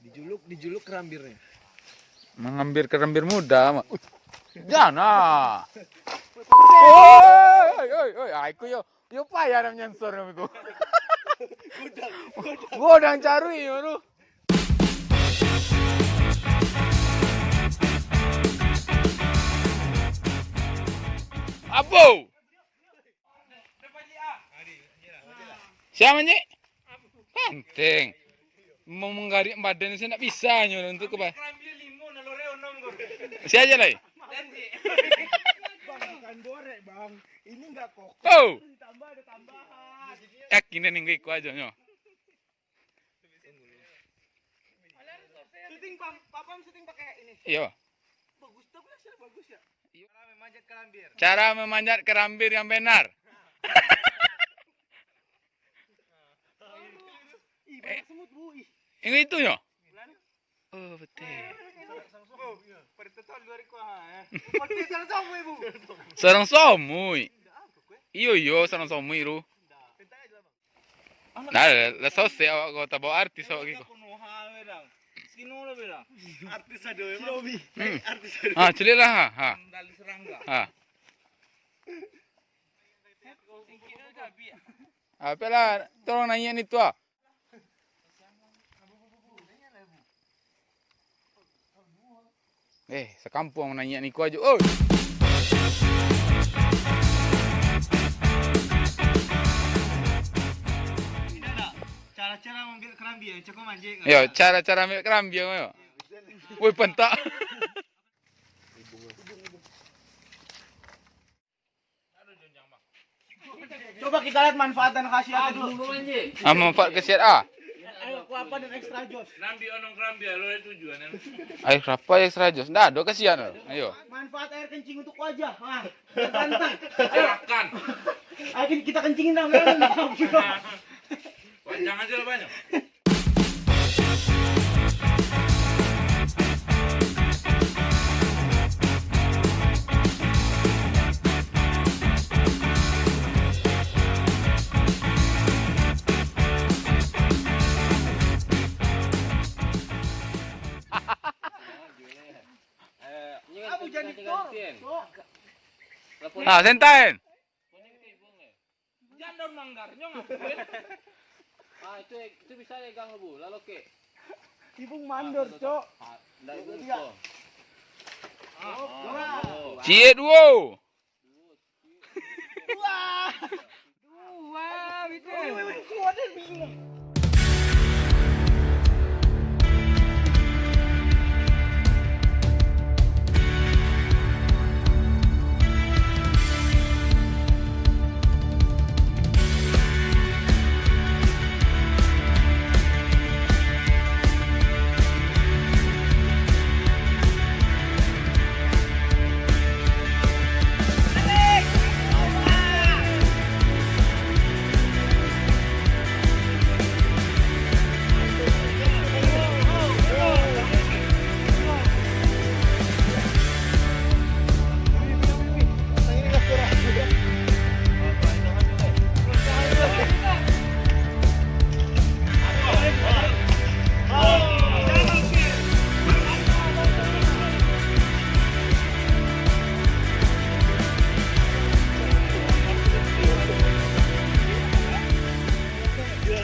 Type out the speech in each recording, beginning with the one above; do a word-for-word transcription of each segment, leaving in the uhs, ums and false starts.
Dijuluk, dijuluk kerambirnyo. Mangambir kerambir muda, Mak. Uh, jana. Oi, oi, oi, oi, ai ku yo. Yo payah nak manyansor namiku. Godang, godang. Godang carui yo tu. Apo? Sia manjek? Pantiang. Mau manggarik badan saya ndak bisa nyo untuk ke ba-, sia aja lai. Bang, bukan borek, Bang. Ini nggak kokoh. Oh. Ditambah ada tambahan. Yakin dan minggu iko aja nyo. Syuting, Pam. Papam syuting pakai ini. Iyo. Bagus, tapi hasilnya bagus ya. Cara memanjat kerambir. Cara memanjat kerambir yang benar. Ih, banyak semut, Bu. Ih. Yang itu nyo? Oh, betul. Pada total dua ribu, ah, eh. Pada total sama, Ibu. Sarang somoi. Iyo, iyo, sarang somoi tu. Nah, lah, lah sosek awak ko, tabao artis awak ko. Artis ado memang. Hmm. Artis ado. Ah, caliak lah, ha, ha. Sandali serangga. Ha. Apalah, tolong naiak ni tu ah. Eh, sakampuang naiak niko ajo. Oi. Cara-cara ambiak karambia, cako manjek. Yo, cara-cara ambiak karambia, yo. Woi, pantak. Coba kita lihat manfaat dan khasiatnya dulu. Ah, manfaat khasiat ah. Ayo, kuapa dan extra joss. Nambi onong karambia lo tujuan. Air apa extra joss? Ndak ado, kasihan lo. Ayo. Manfaat air kencing untuk wajah. Wah, ganteng. Silakan. Ayo kita kencingin dah. Panjang aja lah banyak. Abu jadi tor. Ah, sentaen. Jan daun manggar, nyo ngapo, Ben? Ah, itu, itu bisa digang, Bu. Lalu ke. Ibung mandor, Cok. Ah, ndak, Ibung, Cok. Ah, oh. Ciek duo. Wah. Dua, beda. Wih, wih, wih. Kuat, eh, bingung.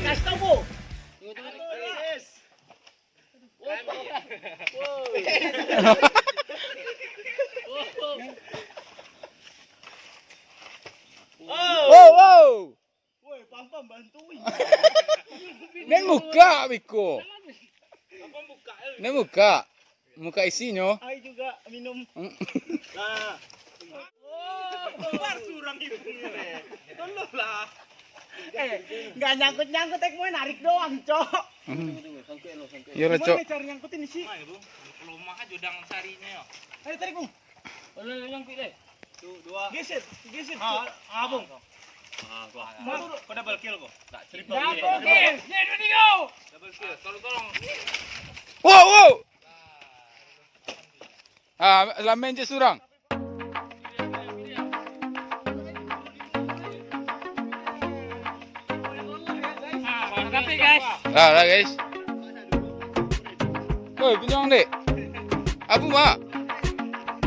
Kasih tau, Bu. Wow, wow. Woi, Pam-Pam, bantuin. Nen buka, Biko. Nen buka. Buka isinyo. Ai juga minum. Hmm. Nah. Oh, keluar surang ibu ni, Le. Tolonglah. Eh, nggak nyangkut-nyangkut, eh, mau narik doang, Cok. Hmm. Tunggu, tunggu, sangkut lo, sangkut. Iyolah, Cok. Gimana cara nyangkutin sih? Mai, Bung. Kalau mah aja udah sarinyo. Ayo, tarik, Bung. Lo, lo, nyangkut, Le. Tuh, dua. Geser, geser, ah, Cok. Ah, Bung. Ah, gua. Kau double kill kau. Tak, triple kill. Double kill. Ye, dua, tiga. Double kill. Tolong, tolong. Wow, wow. Ah, lamen je surang. Makasih, guys. Ah, lah, guys. Oi, pinjam, Dek. Abu, Mak.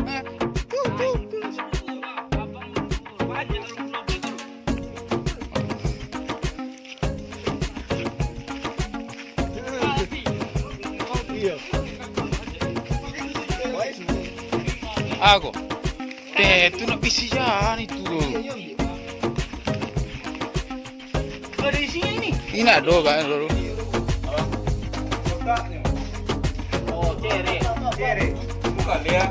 Eh, tu, tu, tu. Ako. Eh, tu nak pisi jan itu. Ada isinya ini. Ini nak do kan dulu. Oh, cere. Cere. Buka dia.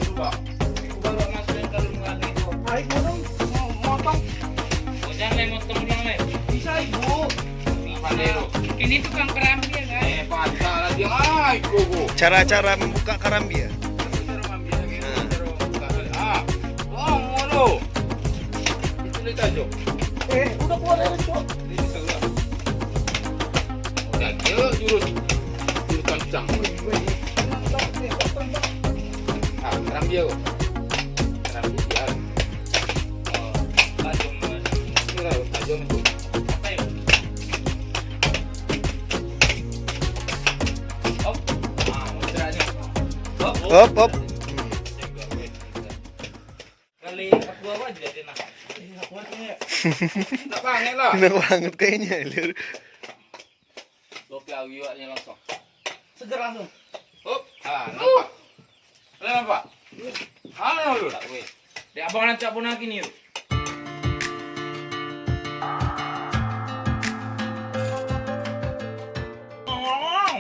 Coba. Aku baru masukin kalau mengalir. Ai, potong. Mau motong. Oh, jangan, Le, motong ulang, Le. Bisa, Ibu. Pandai lo. Ini tukang kerambia, kan? Eh, pantas lah dia. Ai, koko. Cara-cara membuka kerambia. Cara mengambil lagi. Cara membuka. Ah. Oh, moro. Itu dia tajam. Eh, udah keluar dari cok. Ini bisa keluar. Udah, dia jurus. Jurus kencang. Ah, kerambia ko. Kerambia. Oh, tajam. Ini lah, tajam tu. Apa ya? Op. Ah, muncratnyo. Op. Op, op. Kali aku apa aja dia nak. Nak banget lah. Nak banget kayaknya, Lur. Kopi awi awaknya langsung. Seger langsung. Op. Ah, nampak. Nampak? Ah, Lur. Tak weh. Dek abang rancak pun lagi ni, Lur.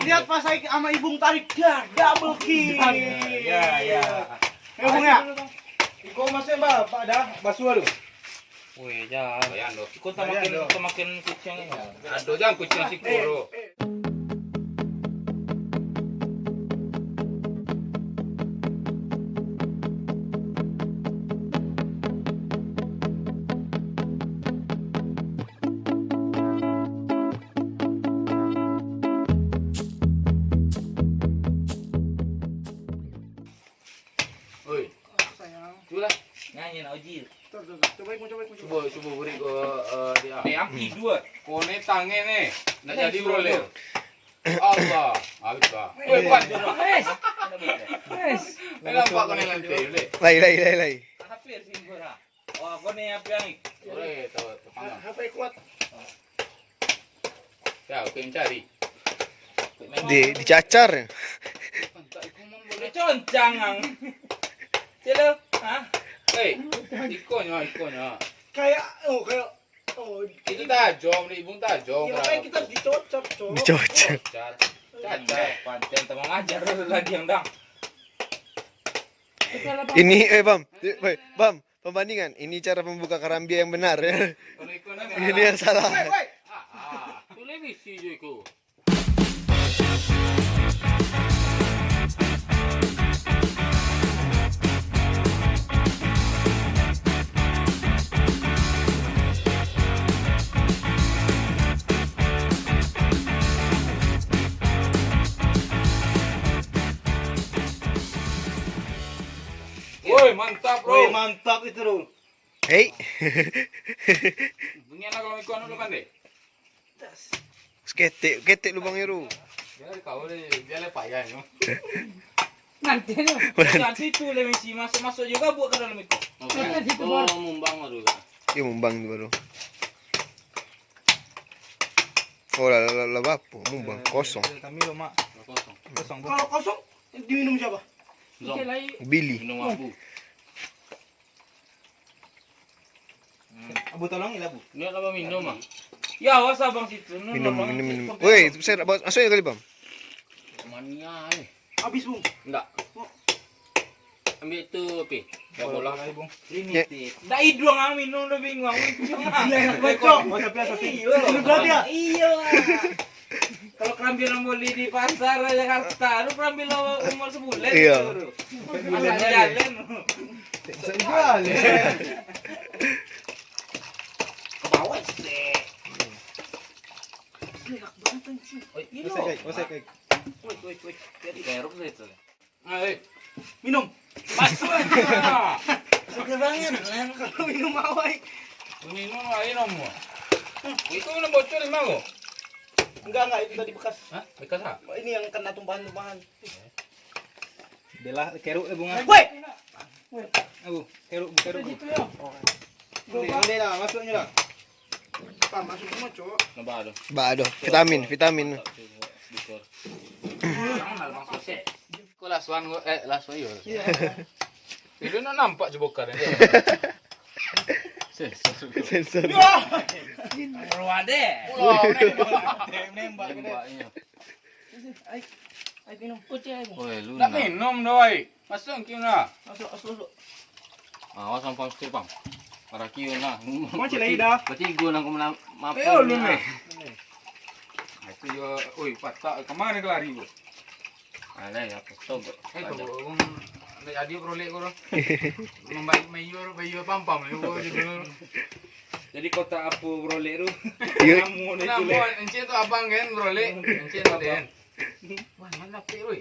Lihat pas Aik sama Ibung tarik, dah, double kick. Ya, ya. Ya, Bung, ya? Iko masih ba-, ba-, dah, basuah tu. Weh, jan. Iko tamakin, tamakin kuciang. Ado jan kuciang siko tu. Oi. Sayang. Cubolah. Nyanyi nak uji. Tuh, tuh, tuh. Coba, Ibu, coba, Ibu, coba. Cubo, cubo beri ko, eh, dia. Ni, Angki dua. Ko ni tangan ni. Nak jadi bro, le. Allah. Habis lah. Oi, kuat je, bro. Wes. Wes. Ni nampak ko ni nanti, le. Lai, lai, lai, lai. Hampir sih, bro. Oh, aku ni api angin. Boleh, tahu, tahu. Ha-, apa yang kuat? Ya, aku yang cari. Di, dicacar. Dia concang, ang. Celo, ha? Hei, ikonyo, ikonyo. Kayak, oh, kayak, oh. Itu tajam, ni, Ibung, tajam. Ya, makanya kita harus dicocok, Cok. Dicocok. Cacar. Cacar. Panten teman ajar lagi yang dang. Ini, eh, Bam. Eh, Bam. Pembandingan, ini cara membuka karambia yang benar, ya. Ini yang salah. Woi, woi. Ah, ah. Televisi je ko. Woi, mantap, bro. Woi, mantap itu, bro. Hei. Bunyi anak kalau ikut anu lu kan, deh? Saketek, ketek lubang itu. Dia ada kau deh, dia ada payah, yo. Nanti tu. Nanti tu, le, misi masuk-masuk juga buat ke dalam itu. Nanti tu baru. Oh, mumbang baru lah. Dia mumbang tu baru. Oh, lah, lah, lah, lah, apa? Mumbang, kosong. Kami lo, Mak. Kosong. Kosong, Bu. Kalau kosong, diminum siapa? Zong. Bili. Minum aku. Hmm. Abu tolong lah, Bu. Ni nak minum, ah. Ya, awas abang situ. Minum, minum, minum. Woi, saya nak bawa, masuk ya kali, Bang? Mania, eh. Habis, Bung. Enggak. Oh. Ambil tu, Pi. Dah bola. Boleh, Bung. Ini, ya. Pi. Dah hidung ang minum, dah bingung. Iya, iya, bocor. Iya. Iya. Kalau kerambil yang beli di pasar Jakarta, lu kerambil umur sebulan. Iya. Gitu, bro. Masa jalan. Masa jual. Ke bawah, sih. Gila banget, anjing. Oi, ini. Woi, woi, woi. Jadi kerok saya itu. Nah, eh. Minum. Masuk aja. Seger banget, Len. Kalau minum awai. Minum air nomor. Itu minum bocor di mana? Enggak, enggak, itu tadi bekas. Hah? Bekas apa? Ini yang kena tumpahan-tumpahan. Belah keruk, eh, bunga. Woi! Abu, keruk, keruk. Situ, yo. Boleh, boleh lah, masuknya lah. Pak, masuk semua, Cok. Nampak tu. Ba tu. Vitamin, vitamin. Mantap tu, Bukor. Kau last one, kau, eh, last one, yo. Iya. Itu nak nampak je bokar, eh. Sensor. Sensor. Ruah deh. Pulau, nembak. Nembak, nembak. Nembak, iya. Ai, ai minum. Putih ai. Woi, lu nak nak minum doh, ai. Masuk, Kim, lah. Masuk, masuk, masuk. Ah, awas, Pam, sikit, Pam. Araki, nah. Macam lain dah. Berarti gua nak kena mampu. Eh, lu ni. Ah, itu juga, oi, patah. Kemana kau lari, gua? Alah, ya, betul, bro. Eh, tu, Bro, Bro. Ambil adik Bro Lek, Bro. Membaik mayor, mayor pampam, ya, Bro, gitu. Jadi, kotak apa Bro Lek tu? Iya. Nama dia, Bro Lek. Encik tu abang kan, Bro Lek? Encik tu, kan? Wah, mana pek, woi?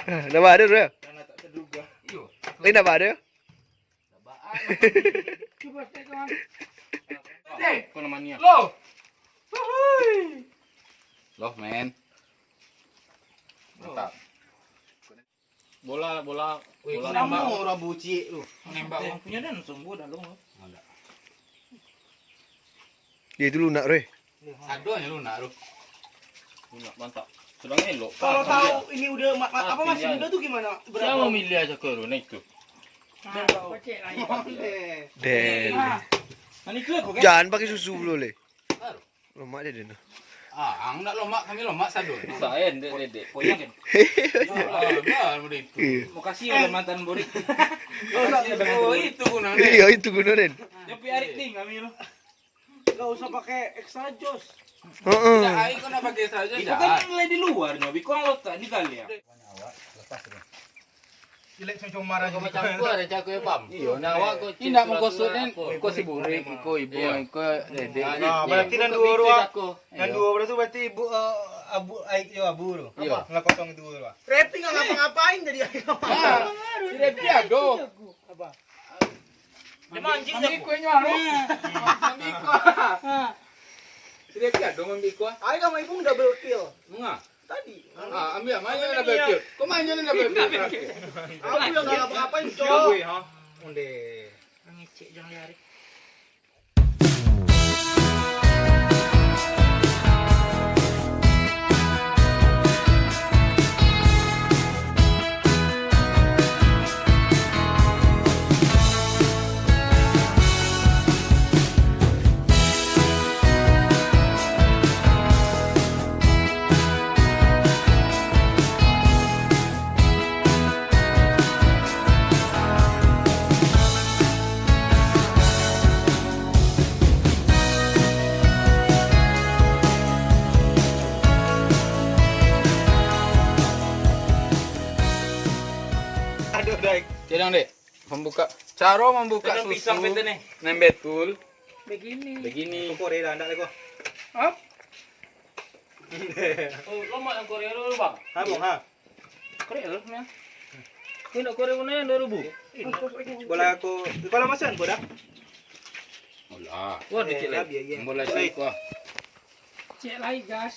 Ah, dah ada, Bro? Karena tak terduga. Iyo. Eh, dah ada? Sabaan. Cuba cek, kawan. Eh, kau namanya? Lo. Wuhui. Loh, men. Mantap. Bola, bola, wih, bola sama nembak. Orang bucik tu. Nembak. Eh, punya dan sungguh dah lu. Ada. Dia itu lunak, Roy. Sadonyo lunak tu. Lunak mantap. Sedang elok. Kalau tahu ini udah ma-, ma-, apa, masih muda tu gimana? Siapa milih aja ke tu, naik tu? Nah, kocek lah. Den. Nah, ini tu aku, kan? Jangan pakai susu dulu, Le. Baru. Lomak dia, Den. Ah, ang nak lomak, kami lomak sadonyo. Saen, dek, dek, dek. Koyak, kan? Ah, nah, mudah itu. Iya. Makasih ya, mantan murid. Oh, itu gunanya. Iya, itu gunanya, Den. Tapi arik ding kami lo. Gak usah pakai extra joss. Heeh. Tidak, air kau nak pakai extra joss, itu kan nilai di luarnya, bikong lo tak di kali ya. Jelek, cuma marah. Kau macam aku ada cakap ya, Pam. Iyo, nah, awak kau indak mengkosot, Den. Kau si Burik, kau Ibu, kau Dedek. Ah, berarti nan duo tu, ah. Nan duo tu berarti Ibu, eh, Abu, Aik, yo, Abu tu. Iyo. Lah kosong itu tu, ah. Rapping nggak ngapa-ngapain tadi. Ah, si Rapping ado. Apa? Dia mancing. Ambil kuahnya, anu. Ambil kuah. Jadi, dia ado ambil kuah. Ai, kamu ibu double kill. Manga? Tadi. Ah, ambil, mana double kill? Kau mana double kill? Aku yang nggak ngapa-ngapain, Cok. Onde. Ngecek jangan lari. Aduh, dai. Tenang, Dek. Membuka, caro membuka susu nan betul. Begini. Begini. Kau Korea dah, ndak lego. Hah? Oh, lo mak yang Korea dulu, Bang? Ha, Bang, ha. Korea dulu, ya. Ini nak Korea mana yang dua ribu? Bola aku, bola masuk kan, bola? Bola. Wah, eh, dikit lagi. Bola sini, wah. Cek lai, gas.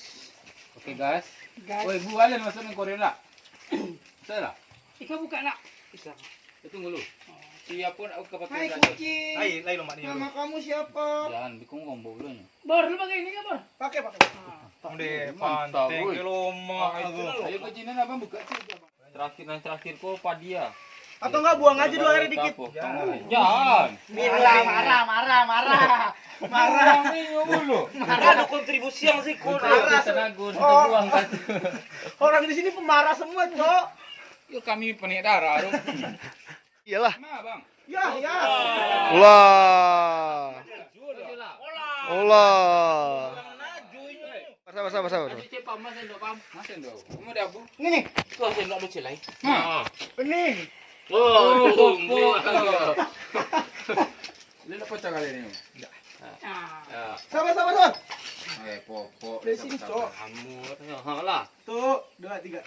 Oke, gas. Gas. Woi, Bu, alen masuk nan Korea lah. Bisa lah. Ika buka nak? Bisa. Itu dulu. Siapa nak buka pakai? Hai, kucing. Hai, lai lomak ni. Nama kamu siapa? Jangan, bikung ngomong dulu ni. Bor, lu pakai ini nggak, Bor? Pakai, pakai. Ah. Onde, mantap, panteng woi. Ke lomak. Ah, itu tu. Ayo, kucing ni apa buka sih? Terakhir, yang terakhir ko padia. Atau enggak, buang aja dulu air dikit. Jangan. Marah, marah, marah, marah. Marah. Marah. Enggak ada kontribusi yang sih, kau marah. Tenaga, oh. Sudah buang kan. Orang di sini pemarah semua, Cok. Yo, kami penik darah tu. Iyalah. Nah, Bang. Ya, ya. Ulah. Ulah. Pasal, pasal, pasal, pasal. Ada cek, Pam, Mas sendok, Pam. Mas sendok. Kamu ada apa? Ini nih. Tuh, sendok kecil lain. Nah. Ini. Oh, oh, oh, oh. Lu nak pecah kali ni? Enggak. Ah. Ya. Sabar, sabar, sabar. Eh, popok. Dari sini, Cok. Amut. Ya, ha lah. Tuh, dua, tiga.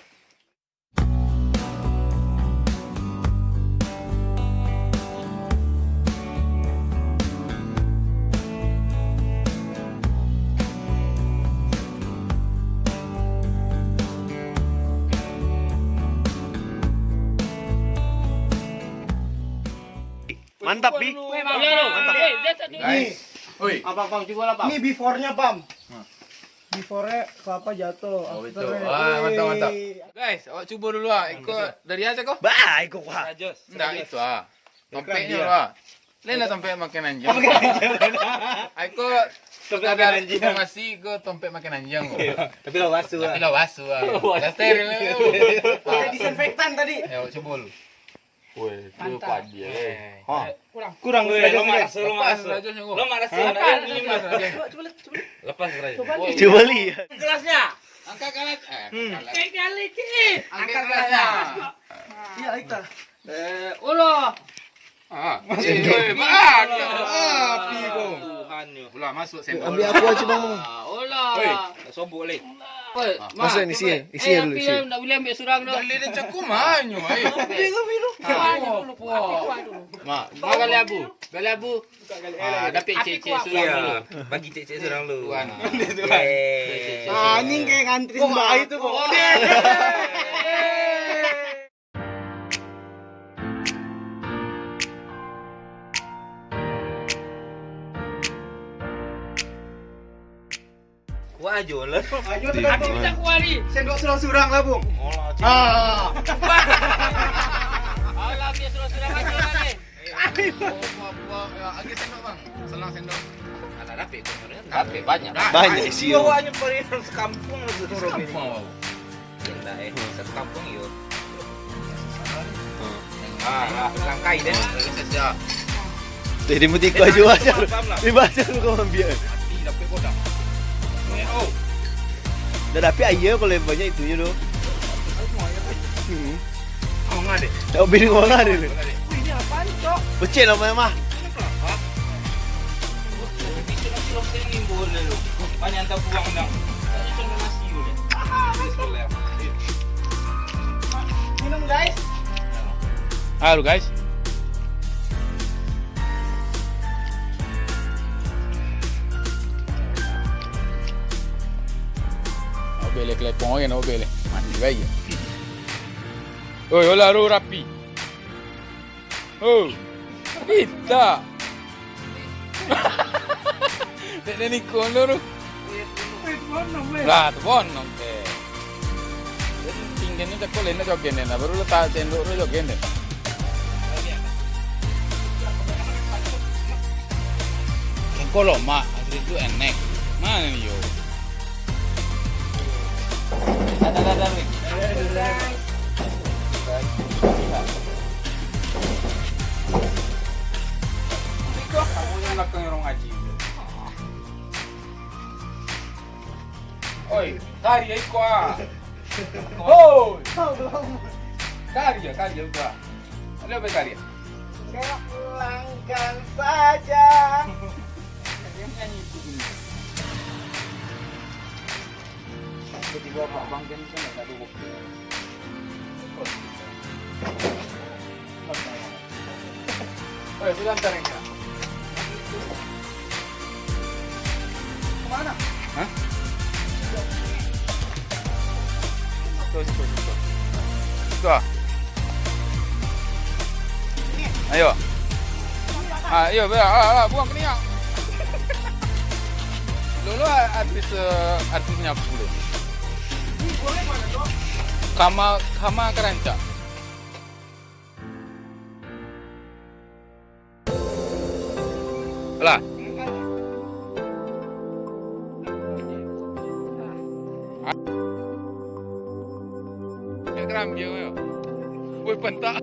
Mantap, Bi. Weh, Bang. Iya, Bang. Mantap. Weh, dia satu. Guys. Oi. Abang, Bang, cuba lah, Bang. Ini before-nya, Bang. Hmm. Before-nya kelapa jatuh. Oh, betul. After-nya. Ah, mantap, mantap. Weh. Guys, awak cuba dulu ah. Iko dari atas ko? Bah, iko kuah. Ndak, itu ah. Tompeknyo lah. Lain lah tompek makan anjiang. Makan anjiang. Aiko tompek makan anjiang. Informasi ko tompek makan anjiang ko. Iya, tapi lah basuh lah. Tapi lah basuh lah. Lah steril lah. Pakai disinfektan tadi. Ya, cuba dulu. Weh, tu padi, eh. Ha. Kurang. Kurang. Weh, lo marah, lo marah. Lepas saja, sungguh. Lo marah, lepas saja. Coba, coba, coba. Lepas saja. Coba lihat. Gelasnya. Angkat gelas. Eh, hmm. Angkat gelas. Angkat gelas, Cik. Angkat gelasnya. Iya, itu. Eh, ulo. Ah, eh, eh, ah, api ko. Tuhan yo. Ulah masuk sendok. Ambil apa aja, Bang? Ah, ulo. Oi. Sobok leh. Oi, ah, Mak, masuk ni, isi, isi eh, dulu, api isi. Ndak boleh ambil surang tu. Dah leh, dah cakap manyo, ai. Ambil dulu, ambil dulu. Ah, api dulu, api kuah dulu. Mak, mak gali abu. Gali abu. Ah, dapek cek-cek surang dulu. Bagi cek-cek surang dulu. Tuan. Yeay. Ah, anjing kayak ngantri sembah itu, Bang. Kuah ajo lah. Ajo tu kan. Aku tak kuah ni. Sendok surang-surang lah, Bung. Oh, ah. Alah, biar surang-surang aja lah ni. Ayo. Buah, buah, ya, lagi sendok, Bang. Selang sendok. Alah, dapik tu. Dapik banyak. Banyak isi. Bawa aja pergi sekampung lah tu. Sekampung, Bang. Indah, eh. Satu kampung, yo. Ah, ah, langkai deh. Siap. Teh, di muti kau aja, Bang. Di basa lu kau ambil. Mati, dapik bodak. Oh. Dah dapik aia kalau yang banyak itunya tu. Hmm. Kau ngah deh. Tak beri kau ngah deh. Wih, ini apaan, Cok? Pecel lah, mah. Ini kelapa. Banyak tak buang, Dang. Minum, guys. Halo, guys. Nak beli kelepon lagi, nak beli. Mati baik. Oi, olah ru rapi. Oh, kita. Dek Neni kono tu. Lah, tu bonong teh. Jadi tingginya cakul enak jogen deh, nah, baru letak sendok tu jogen deh. Kengko lomak, asli tu enek. Mana ni yo? Oi, kari iko ah. Oi. Kari ya, kari ya, udah. Ada apa kari? Kau pulangkan saja. Tiba-tiba Pak Bang kan, kan tak ada waktu. Oi, pulang tarik. Kemana? Hah? Situ, situ, situ. Situ ah. Ayo. Ah, iyo, bia. Alah, alah, buang kiniak. Dulu artis, eh, artisnya apa dulu? Kama, Kama Karancak. Alah. Woi, pentak.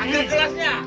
Angkat gelasnya.